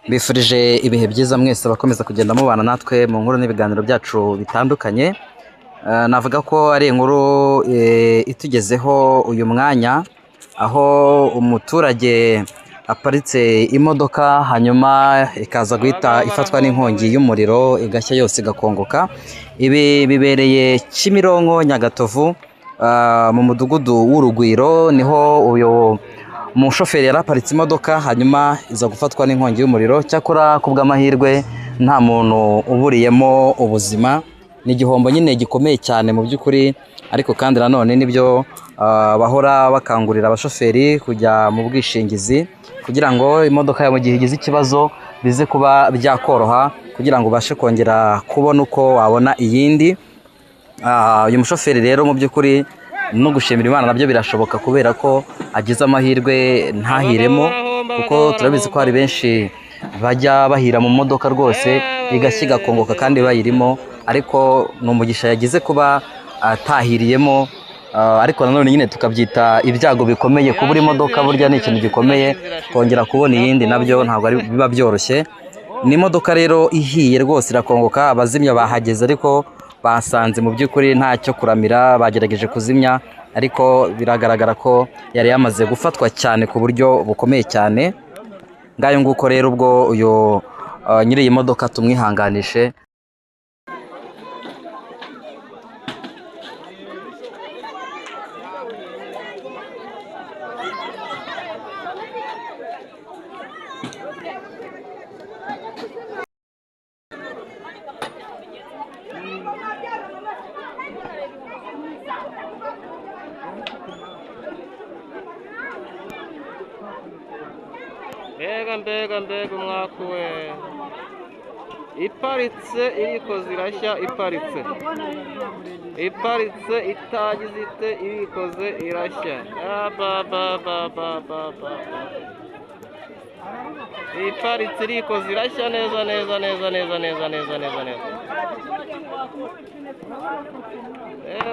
Mbifurije ibihe byiza mwese abakomeza kugenda mubana natwe mu nkuru n'ibiganiro byacu bitandukanye. Navuga ko ari inkuru itugezeho uyu mwanya, aho umuturage aparitse imodoka hanyuma ikaza guhita ifatwa n'inkongi y'umuriro igashya yose igakongoka. Ibi bibereye Kimironko Nyagatovu, mu mudugudu w'Urugwiro, niho uyu umushoferi yari aparitse imodoka hanyuma iza gufatwa n'inkongi y'umuriro. Cyakora ku bw'amahirwe nta muntu uburiyemo ubuzima. Ni igihombo nyine gikomeye cyane mu by'ukuri, ariko kandi nanone nibyo bahora bakangurira abashoferi kujya mu bwishingizi kugira ngo imodoka yawe mu gihe igize ikibazo bize kuba byakoroha kugira ngo ubashe kongera kubona uko wabona iyindi. Uyu mushoferi rero mu by'ukuri no gushimira Imana nabyo birashoboka kubera ko agize amahirwe ntahiremo, kuko turabizi ko hari benshi bajya bahira mu modoka rwose igashya igakongoka kandi bayirimo, ariko ni umugisha yagize kuba atahiriyemo. Ariko nanone nyine tukabyita ibyago bikomeye. Kubura imodoka burya ni ikintu gikomeye, kongera kubona iyindi nabyo ntabwo ari biba byoroshye. Ni imodoka rero ihiye rwose irakongoka, abazimya bahageze ariko basanze mu by'ukuri ntacyo kuramira, bagerageje kuzimya ariko biragaragara ko yari yamaze gufatwa cyane ku buryo bukomeye cyane. Ngayo nguko rero ubwo uyu nyiri iyi modoka tumwihanganishe. Mbega mbega mbega umwaku we! Iparitse irikoze irashya, iparitse iparitse itagize ite, irikoze irashya. Ba ba ba ba ba ba, iparitse irikoze irashya neza neza neza neza neza neza neza neza.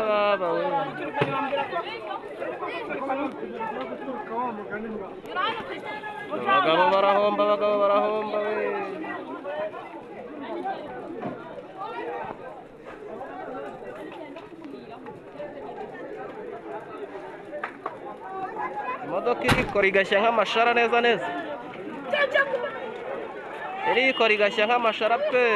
Baba we! Abagabo barahomba, abagabo barahomba we! Imodoka irikora igashya nk'amashara neza neza, irikora igashya nk'amashara pe!